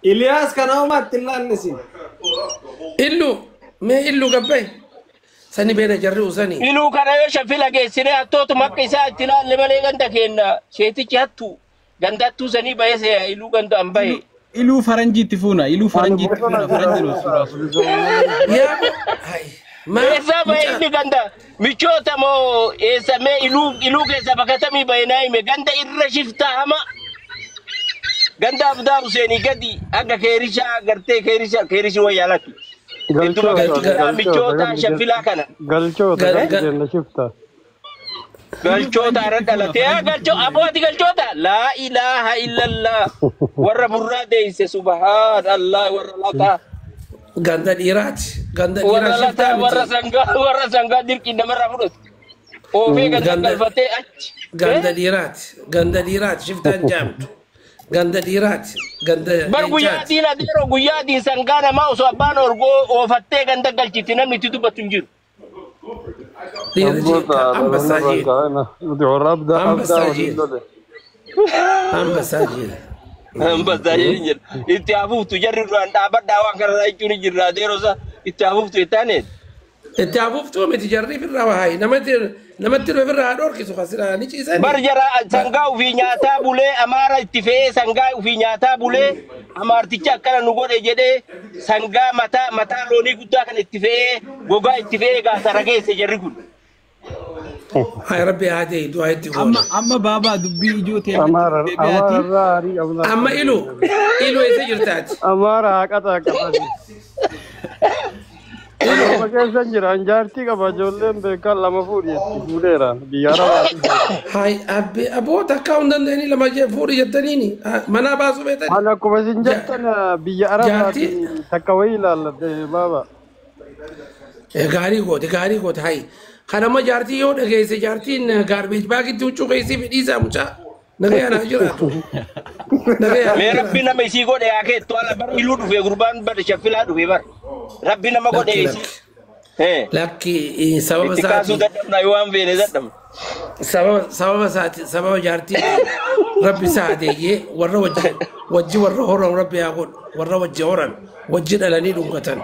Iliyaas kana homaatti hin laallisin. Illu mee illu gabbaye sani beena jarri usanii. Iluu kana yoo shafila geessine hattootuma akka isaa itti ilaalle malee ganda keenna sheetichi hattu ganda hattuu sanii bahee se'a iluu ganda an bahe. Iluu faranjiitti fuuna. Iluu Ani faranjiitti bosona fuuna. jira. Faranjiin of suuraa. Yaa hay maa Eessaa bahe mucaa inni ganda michoota moo eessa mee iluu iluu keessa bakkatamii bahe naa hime ganda irra shiftaa hama ganda Abdaa Huseenii gadi hanga keerishaa gartee keerishaa keerishi wayyaa lakki. Ittuma Galchoota gadi galchoota michoota gandi shafilaa kana. galchoota gal gandi gal jenna shifta. Iluu Galchoota faranjiitti irra fuuna. dhalatee haa Faranjiitti galchoo fuuna. aboo ati galchoota laa ilaaha illallah warra burraa deeyse subhaan allah warra lataa ganda dhiiraati ganda dhiiraa warra shiftaa lataa warra miti sangaa warra sangaa dirqii namarraa fudhatu oofee ganda ganda galfatee achi ganda dhiiraati ganda dhiiraati shiftaan jaamtu ganda dhiiraati ganda bar guyyaa leencaati. adiin adeeroo guyyaa adiin sangaa namaa osoo abbaan orgoo oofattee ganda galchiti namni itti dubbatu hin jiru. Dhiira jee Abboota ambassaa lolonna jee bankaa'ina. Nuti warra abdaa abdaa ambassaa waliin jee lole. ambassaa jee. Ambassaa jedhin jedha itti hafuuftu jarri duraan dhaabadhaa waan kanarraa jechuun hin jirra adeeroo isa itti hafuuftu jettaaneet. Itti hafuuftuu miti jarri firraa wahayi namatti namatti dhufe firraa haa dhorkisu kasira ni Bar ciisanii. jara sangaa ufii nyaataa bulee amaara itti fe'ee sangaa ufii nyaataa bulee amaarticha akkana nu godhe jedhee sangaa mataa mataa loonii guddaa kana itti fe'ee gogaa itti fe'ee gaasara geesse jarri kun. Hay rabbi haa ta'e du'aa itti Amma goona. amma baabaa dubbii ijoo ta'e irratti Amaara deebi'aati. Amaara irraa harii qabna. Amma ilu ilu eessa jirtaati? Amaara haqata haqatani. Ilu Amma keessa jira jaartii qaba ijoolleen beekan lama fuudhi jetti fuudheera biyya arabaati. hay abbe aboo takka hin dandeenye lama jee fuudhi jettaniini manaa baasuu beetani. Ani akkuma isin jettan biyya arabaati Jaartii takka wayii ilaalladhe baaba. Gaarii goote gaarii goote hay. Kan amma jaartii yoo dhageesse jaartiin garbage bagitti huccuu keessii fidhiisaa mucaa. Nagayaan haa jiraatu. Nagayaan haa Mee rabbi jiraatu. nama isii godhe haa keettu ala bar iluu dhufe gurbaan bar shaffilaa dhufe bar rabbi nama godhe Lakki isii. lakki. Lakki sababa Itti kaasuu isaatii dadhabna yoo waan feene dadhabna. sababa sababa isaati sababa jaartii rabbi isaa hadeeyyee warra wajji wajji warra horan rabbi haa godhu warra wajji horan wajji dhalanii dhungatan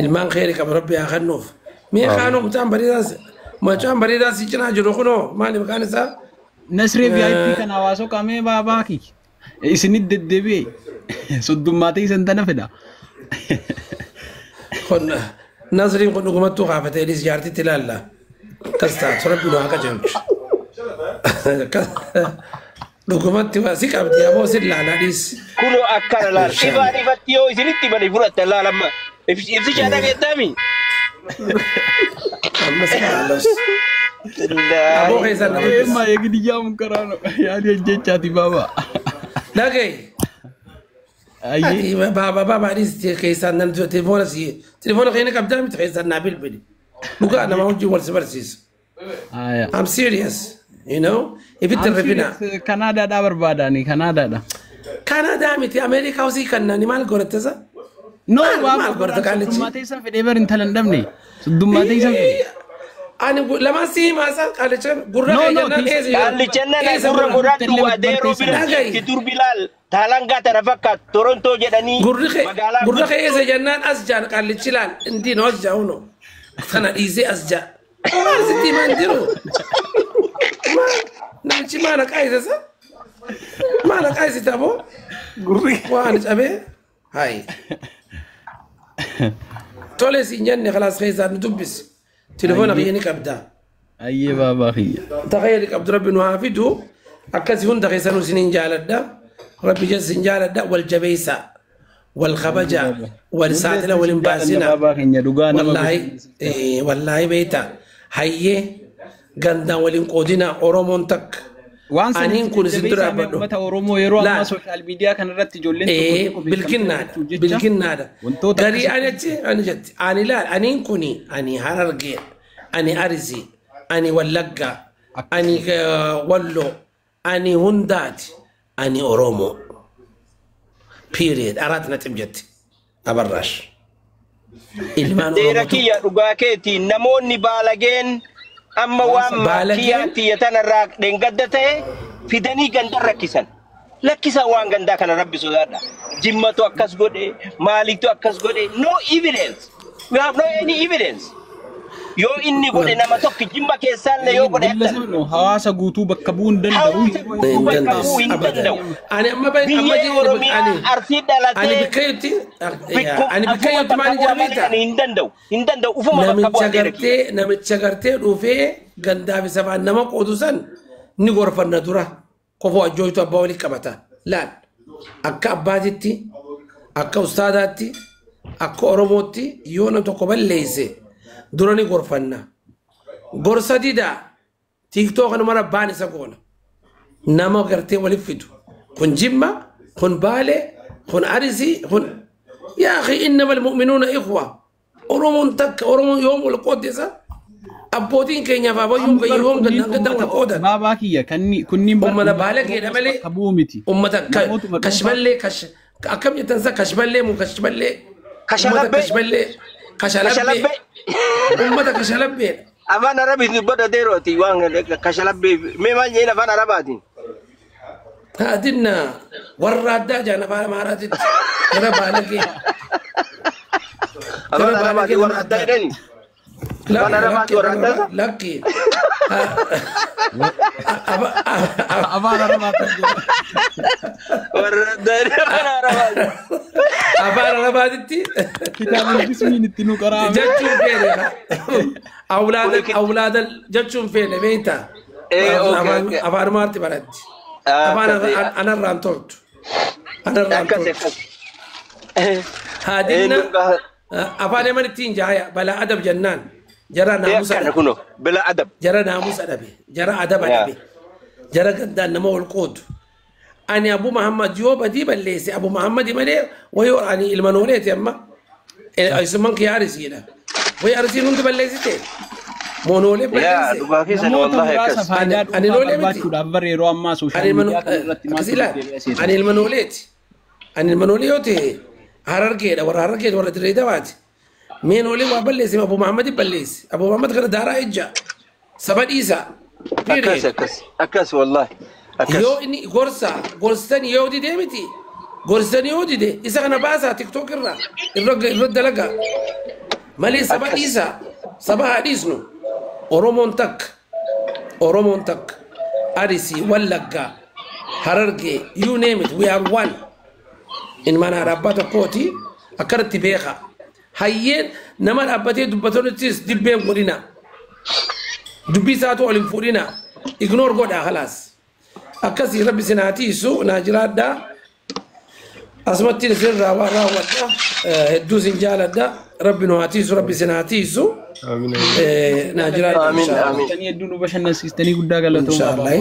ilmaan kheyri qaba rabbi haa kennuuf mee kaanoo mucaan bareedaa si cinaa jiru kunoo maali maqaan isaa Nasree VIP kan hawaasoo qabee baabaa kiyya. Isinit deddeebi'e. Soddummaatee isin tana fedha. Kun nasriin kun dhugumattuu kaafatee dhis jaartitti ilaalla akkas taatu rabbi nu haa qajeelchu dhugumatti waa si qabdi aboo si ilaalaa dhiis Kunoo akkana laal ifaan ifatti yoo isinitti bane fudhatta laal amma ibsishaa dhageettaami. Amma si ilaalas aboo keessan na dubbis. Eemma eegidiyyaa munkaraa yaadii hojjechaati baabaa. Dhagaye. Ayyee. Ati baaba baaba dhiis keessaan nan telefoona si telefoona keenya qabdaa miti keessaan naa bilbili. Dhugaa nama hojii wal si barsiisa. Aya. I'm serious. You know? Ifitti I'm rifina. serious Kanaadaadhaa barbaadaani Kanaadaadha. Kanaadaa miti Ameerikaa hosii kannani maal godhattasa? No Maal baabaa maal godhata qaallichi? soddummaatee isan fedhee bar intala hin dhabne. Soddummaatee isan fedhe. Ani lamaan si himaa isaa qaallicha gurra No kee no jennaan eessa jira? Qaallichannan Eessa gurra gurra? godhadhu Tellee adeeroo bira Dhagaye. jirti durbi laal taalangaa tana fakkaatu Torontoo jedhanii Gurri kee magaalaa gurra kee guddoo eessa jennaan as jaan qaallichi laal intiin as jaa huno. Kana dhiisee as jaa. Maal sitti himaa hin jiru? Maal namichi maal haqaa isa? Maal haqaa isita aboo? Gurri. Waan cabee? Hayi. Tole siin jenne khalaas keessaan nu dubbisi. Telefoona kiyya ni qabdaa. Ayyee baabaa kiyya. Takhayya qabdu rabbi nu haa fidu. Akkasi hunda keessanuu isiniin jaaladha. Rabbi jala isin jaaladha. Wal jabeessaa. Wal kabajaa. Wal saaxila wal hin Jaalanna baasinaa. baabaa keenya dhugaa nama Wallaahi wallaahi beektaa hayyee gandaan waliin qoodinaa Oromoon takka. Waan sana Aniin kun isin dura jajjabeessaa mee dhaabbadhu. uummata Oromoo yeroo ammaa Laal. social media kanarratti ijoolleen tokko tokko beekamtii Bilginnaadha argachuuf jecha bilginnaadha. wantoota Garii akkasii ani achi ani jetti ani laal aniin kuni ani Harargee ani Arsii ani Wallaggaa ani Walloo ani hundaati ani Oromoo. Period. አራት ነጥብ jetti Abarraash. Ilmaan Seera Oromoo kiyya tokko. Dhugaa keetii namoonni baalageen amma waan Baalageen maakkiyaa tiyya tanarraa dheengadda ta'e fidanii ganda rakkisan. Lakkisaa waan gandaa kana rabbi sodaadha. Jimmatu akkas godhe, maalitu akkas godhe, no evidence. We have no any evidence. Yoo inni godhe nama tokko jimma keessaallee yoo godhe Gillasa hawaasa guutuu bakka bu'uu hin danda'u. Hawaasa guutuu bakka bu'uu hin danda'u. Ani amma amma Biyya Oromiyaa Arsii ani dhalatee bikkayyutti ani bikkayyutti maal bakka bu'aa malee jedhamita ani hin danda'u. Hin danda'u ufuma bakka namicha bu'aa deera gartee namicha gartee dhufee gandaa fi sabaan nama qoodu san ni gorfanna dura kofoo ajjooytu abbaa walii qabata laal akka abbaatitti akka ustaadaatti akka oromootti yoo nam tokko balleeyse dura ni gorfanna gorsa didaa tiiktoo kanuma rabbaan isa goona nama gartee walif fidu kun jimma kun baale kun arisii kun yaa akhi innama almu'minuuna ikhwa oromoon takka oromoon yoom wal qooddisa abbootiin keenyaaf abayyuun keenya yoom gandaan gandaan wal qoodan Baabaa kiyya kunniin ummata baala keedha malee bakka bu'uu miti. ummata Namootuma dhuunfaa- kashballee kash akkam jettan sa kashballee mu kashballee ummata Kashalabbee. kashballee kashalabbee Kashalabbee. ummata kashalabbeedha Afaan Arabiitiin dubbata deerooti waan kashalabbee mee maal jedhin afaan Arabaatiin. Haadinna warra addaa jaan afaan Amaaraatitti gara baalagee Afaan Arabaatiin warra addaa jedhani. Afaan Arabaatiin warra addaa isa? Lakki. Afaan Arabaatiin. Warra addaa jedhani afaan Arabaatiin. Afaan Arabaatitti Kitaabni bismiin itti nu qaraame. jechuun feene. Awlaadan jechuun feene beektaa. Afaan Amaaraatti baratti. Afaan anarraan toltu. Anarraan Akkas toltu. akkas. Haadinna afaan Yamanittiin jaaya balaa adab jennaan jara naamusa Akkana kunoo bila adab. jara naamusa dhabe jara adaba dhabe jara gandaan nama ol qoodu ani abu muhammad yoo badii balleesse abu muhammadi malee wayoo ani ilma nooleeti amma isumman kiyya arisiidha wayi arisiin hundi balleessite moonoolee Yaa balleesse dhugaa keessan Namoota wallahi muraasa akkas. faayidaa Ani dhuunfaa loolee miti. barbaachuudhaaf bara yeroo ammaa ani sooshaal ilma miidiyaa kana irratti akkas maaltu ilaal deddeebi'aa seeta? ani ilma nooleeti ani ilma noolee yoo ta'e harargeedha warra harargeeti warra dirree dawaati mee noolee waa balleesse abu muhammadi balleesse abu muhammad kana daaraa ejja saba dhiisa Akkas akkas akkas wallahi akkas. yoo inni gorsa gorsan yoo dide miti gorsan yoo dide isa kana baasaa tiktok irra irra dalaga malee saba Akkas. dhiisa saba haa dhiisnu oromoon takka oromoon takka arisii wallaggaa harargee you name it we are one ilmaan haadha abbaa tokkooti akkanatti beeka hayyeen nama dhaabbatee dubbatanittis dibbeen godhina dubbii isaatu ol hin fuudhina ignore godhaa khalaas akkasii rabbi isin haa tiisu naa jiraadhaa asumatti isin raawwadha hedduu isin jaaladha rabbi nu haa tiisu rabbi isin haa tiisu Amiin. naa jiraadha Amiin inshaallah amiin. Hedduu nu bashannansiistanii guddaa galatooma. inshaallah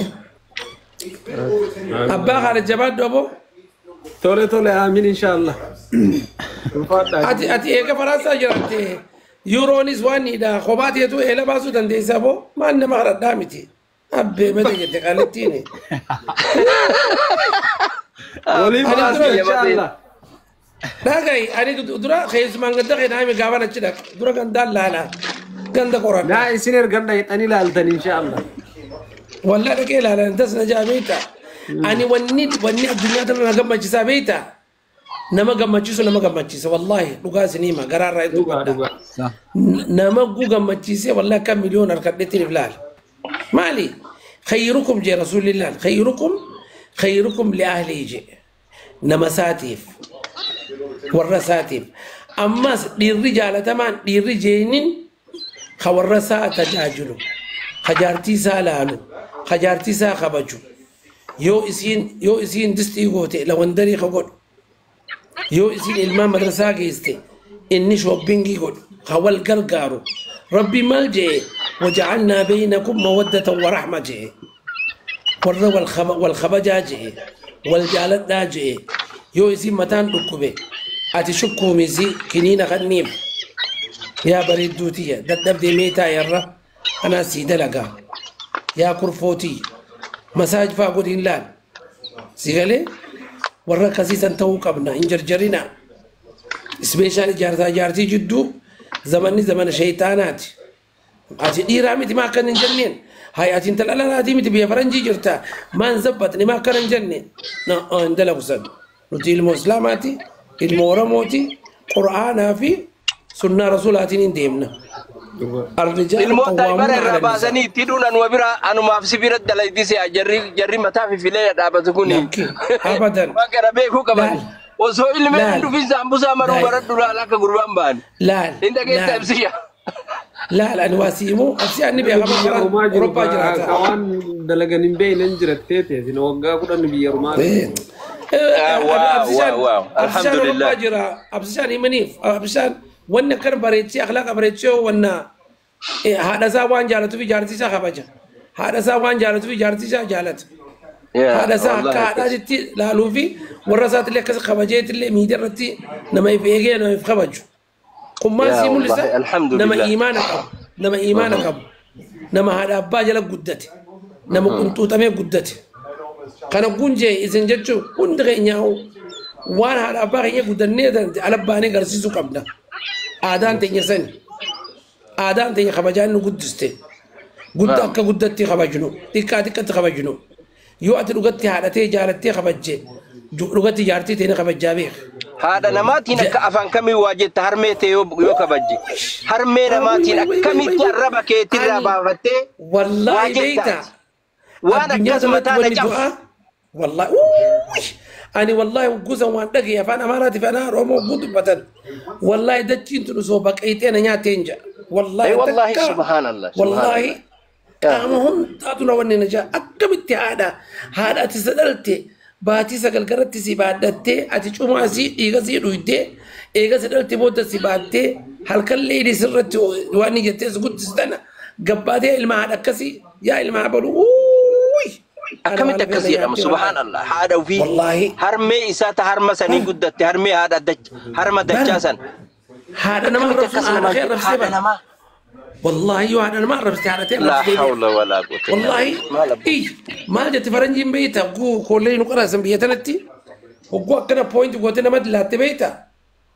abbaa haala jabaadhu aboo Tole tole amiin inshallah. Ulfaadhaa. ati ati eega faransaa jiraatte yuuroonis waan niidha kophaa teetu eela baasuu dandeessa aboo maal nama haradhaa miti abbee mata jette qalittiin Waliin Ani baasna dura- inshallah. Dhaga'i ani dura keessumaan ganda keenyaa gaafan achi dhaqa dura gandaan laala ganda qoradha Naa isin ergan dhaqxanii ilaaltan inshallah. Wallaa dhaqee ilaalan tas na jaa beekta ani wanni addunyaa tana na gammachiisaa beekta nama gammachiisu nama gammachiisa wallaahi dhugaa isin hima garaarraa itti Dhugaa dubbadha dhugaa. Nama guu gammachiisee wallaahi akka miliyoon harkadheetti if laala maali khayrukum jee rasuulillaan khayrukum khayrukum liahlii jee nama isaatiif warra isaatiif ammas dhiirri jaalatamaan dhiirri jeenin ka warra isaa tajaajilu ka jaartii isaa laalu ka jaartii isaa kabaju yoo isiin distii goote lawandarii ka godhu yoo isiin ilmaan madrasaa geeste inni shooppingii godhu ka wal gargaaru rabbi maal jee wajacalnaa baynakum mawaddatan waraxma jee warra wal kabajaa jee wal jaaladhaa jee yoo isiin mataan dhukkube ati shukkuumisi kiniina kanniif yaa bareedduutiyya dadhabdee meetaa yarra anaa sii dalagaa yaa kurfootii masaaj faa godhin laal si galee warra akkasiisan ta'uu qabna hin jarjarina ispeeshaal ijaarsaa jaartii jidduu zamanni zamana shayxaanaati ati dhiiraa miti maa akkan hin jenneen Hay ati intala dhalaatii miti biyya faranjii jirta. Maan zabbatni maa akkana hin jenne. Hin dalagu san. Nuti ilmoo Islaamaati, ilmoo Oromooti, Qur'aanaa fi sunnaa Rasuulaatiin hin deemna. Arrijaalu Ilmoota bara qawwaamuuna irraa ala nisaa. Baasanii itti hidhuun anuma bira anumaaf si bira dalaydise jarri jarri mataa fifilee dhaabatu kuni. Lakki abadan. Waan kana beekuu qaban. Laal Osoo ilmeen hin laal dhufin saambusaa maruu laal baradhu laal akka gurbaan ba'an. Laal Hin dhageessa laal ibsiyya. Laal ani waa siimuu absi anni Namni beekama biyya karaa Ormaa jiru Awurooppaa ka jiraata. ka waan dalagan hin beekne hin jirattee teesin waggaa 10 biyya Ormaa Eh, Waaw Absishaan waaw waaw Absishaan alhamdulillah. Awurooppaa jira. Absishaan himaniif Absishaan wanni akkana bareechee akhlaaqa bareechee wanna haadha isaa waan jaalatuu fi jaartii isaa kabaja. Haadha isaa waan jaalatuu fi jaartii isaa jaalata. Yaa Haadha isaa akka wallahi akkas. Haadhaatitti laaluu fi warra isaatillee akkas kabajeetillee miidiyaa irratti nama if eegee nama if kabaju. Kun maal Yaa sii mul'isa? wallahi Nama alhamdulillah. iimaana qabu. Nama iimaana qabu. Nama haadha abbaa jala guddate. Nama qunxuuxamee guddate. Kana gunjee isin jechuun hundi keenyaa waan haadha abbaa keenya guddannee ala baanee agarsiisuu qabna. Aadaan teenya sani. Aadaan teenya kabajaan nu guddiste. Guddaa akka guddatti kabajnu. Xiqqaa xiqqatti kabajnu. Yoo ati dhugatti haadhatee jaalattee kabajje dhugatti jaartii teenya kabajjaa beeka. Haadha namaatiin akka afaan kamii waa jetta harmee ta'e yoo yoo kabajje. Harmee namaatiin akkamitti arraba keetirraa Ani baafattee waa wallaahi beeyta jettaati. Waan addunyaa akkas sanatti mataa na wanni cabsu. du'aa wallaahi uuuy ani wallaahi gosa waan dhagaye afaan Amaaraatii fi afaan Oromoo hogguu dubbatan wallaahi dachiin tun osoo baqayxee na nyaateen jedha wallaahi Eh wallahi takka subhanallah wallaahi subhanallah. Yaa qaama hundaatu na wanni na jaa akkamitti haadha haadha ati isa dhalte baatii 9 garatti si baadhattee ati cumaa sii dhiiga sii dhuydee eega si dhalte booda si baattee halkan leedii sirratti waan ni jettee si guddistana gabbaatee ilma haadha akkasii yaa ilma habalu uuuy ana Akkamitti waan akkas feena jedhama nyaattee wallaahi subhanallah haadha ofii wallaahi harmee isaa ta harma sanii guddatte harmee haadha harma bara dachaa san haadha nama akkamitti arrabsuun akkas haadha namaa kee jedha arrabsee haadha bara namaa. Wallaahi yoo haadha nama arrabsite haadha tee Laa arrabsitee beeka. hawla walaa quwwata illaa Wallaahi billah. Maal abbaa. iyy maal jetti faranjiin beeyta hogguu koollee nu qaraasan biyya tanatti hogguu akkana point gootee namatti laatte beeyta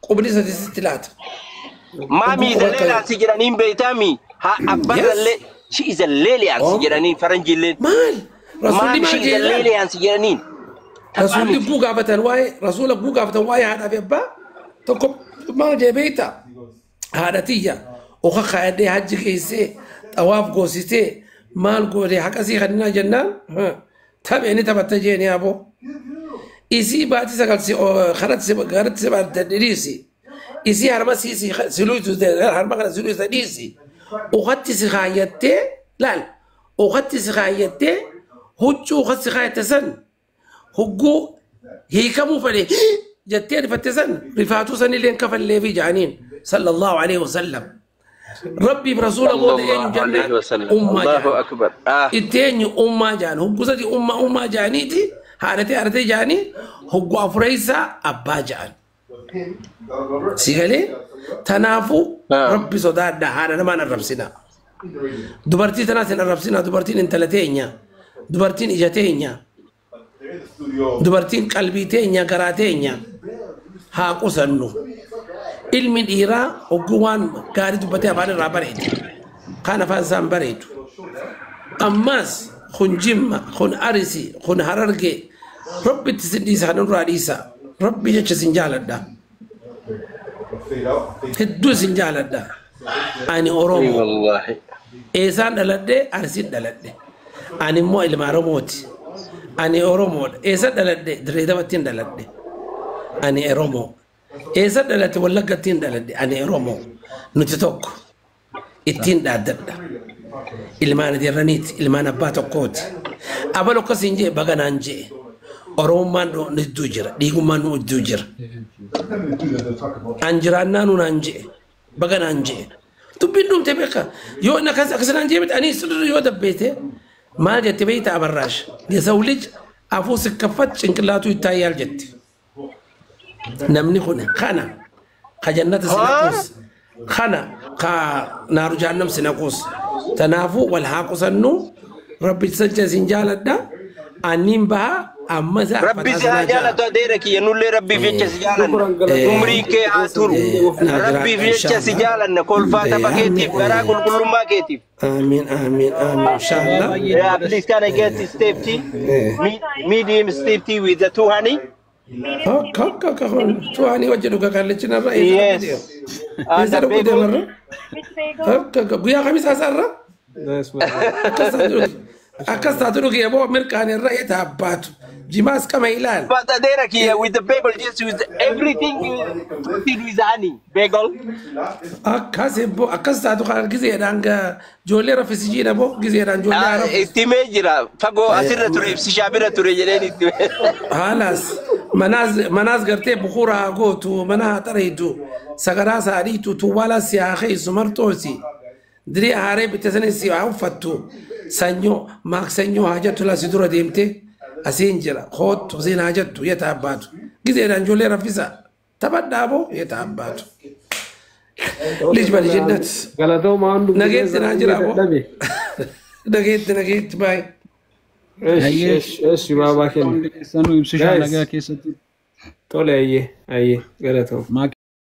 qubni sadi sitti laata. Hogguu Maamii quba akka zaleelaansi jedhaniin beeytaami haa yes abbarrallee she is a leeliyaansi oh jedhaniin faranjiilleen. Maal rasuulli Maam maal she is a jee laal leeliyaansi jedhaniin. Taphaa rasuulli miti. guu gaafatan waa'ee rasuula guu gaafatan waa'ee haadhaa fi abbaa tokko maal jee beeyta haadha tiyya oka kaayadhee hajji geessee xawaaf goosisee maal gootee haqasii kannaa jennaan taphee ni taphatta jeeni aboo. Isii baatii 9 si karatti si baadde dhiisi. Isii harma si si siluytu harma kana siluytu dhiisi. Ukatti si kaayyattee laal ukatti si kaayyattee huccuu ukatti si kaayatte san hogguu hiikamuu fedhe jettee rifatte san rifaatuu sanillee hin kafalleefi jaaniin sallallahu alaihi wasallam. Rabbiif rasuula booda eenyu Sallallahu alayhi jennaan wa sallam. ummaa Allahu jaan. akbar. Ah. Itti eenyu ummaa jaan hogguu sadi ummaa ummaa jaaniiti haadhatee haadhatee jaanii hogguu afureessaa abbaa jaan. Si galee tanaafuu Ah. rabbi sodaadha haadha namaan arrabsina. Dubartii tanaas hin arrabsina dubartiin intala teenya dubartiin ija teenya dubartiin qalbii teenya garaa teenya haa qusannu. Ilmi dhiiraa hogguu waan gaarii dubbatee afaan irraa bareedu. Kaan afaan isaa hin bareedu. Ammas kun Jimma, kun Arisi, kun Harargee rabbi itti sin dhiisa kan irraa dhiisa. Rabbi jecha sin jaaladha. Hedduu isin jaaladha. Ani Oromoo. Wallahi. Eessaan dhaladhe? Arsiin dhaladhe. Ani immoo ilma Oromooti. Ani Oromoodha. Eessa dhaladhe? Dirree Dabattiin dhaladhe. Ani Oromoo. Eessa dhalate? Wallaggattiin dhaladhe. Ani Oromoo. Nuti tokko. Ittiin dhaaddadha. Ilmaan adeerraniiti. Ilmaan abbaa tokkooti. Abal akkasiin jee baga naan jee. Oromummaan nu idduu jira. Dhiigummaan nu idduu jira. An jiraannaa nu naan jee. Baga naan jee. Dubbiin dhumte beeka. Yoo inni akkas akkas naan jee miti ani sirrii yoo dabbeete maal jette beeyta abarraash. የሰው ልጅ አፉ ሲከፈት ጭንቅላቱ ይታያል jette. Namni kun kana ka jannata si naquus kana ka naaru jahannam si naquus. Tanaafuu wal haa qusannu rabbi sacha isin jaaladha. Anniin baha Amma isaa Rabbi si haa jaalatu adeera kiyya, nullee Rabbiif jecha si jaalanna. Shukran, galatooma. Umriin kee haa turu. Naa Rabbiif jiraadha jecha si inshallah. jaalanna, kolfaa tapha keetiif, garaa qulqullummaa keetiif. Amiin, amiin, amiin, inshallah. Yeah, please, can I get steep tea? Medium steep tea with the two honey? Hokka hokka hokka tuwaanii wajji dhuga kallichi narra. Yes. And eessa the dhuguu bagel. deemarra? Which bagel? Hokka hokka guyyaa kamisaa isaarra Nice man. akkas taatu dhugi, akkas taatu dhugi yaboo mirkaan irra eeta abbaatu jimaas qama ilaal. But adeera kiyya, with the bagel, just with everything with honey. Bagel. Akkas ebbo akkas taatu kan gizeedhaan ijoollee raffisijiidha boo gizeedhaan ijoollee haa raffisu. Itti himee jira. Fagoo asirra ture, ibsishaa bira ture jedheen itti himee. Haalaas manaas manaas gartee bukuura haa gootu, mana haa xareetu, sagaraa isaa dhiitu, tuwwaala si haa keeysu, marxoosi dirii haaree bitte sanis si haa uffattu, sanyoo maaksanyoo haa jettu, lasi dura deemte asiin jira koottu siin haa jettu. Yeta abbaatu gizeedhaan ijoollee raffisa taphadhaa boo yeta abbaatu lij bali jennat. Galatooma hundi. Nageetti naa jira boo. Dadhabe. Nageetti, nageetti, baay'ee. Esh esh esh, baabaa kenna. Hundi keessanuu ibsishaa Guys. nagaa keessatti. Tole, ayyee ayyee, galatooma. Maakii.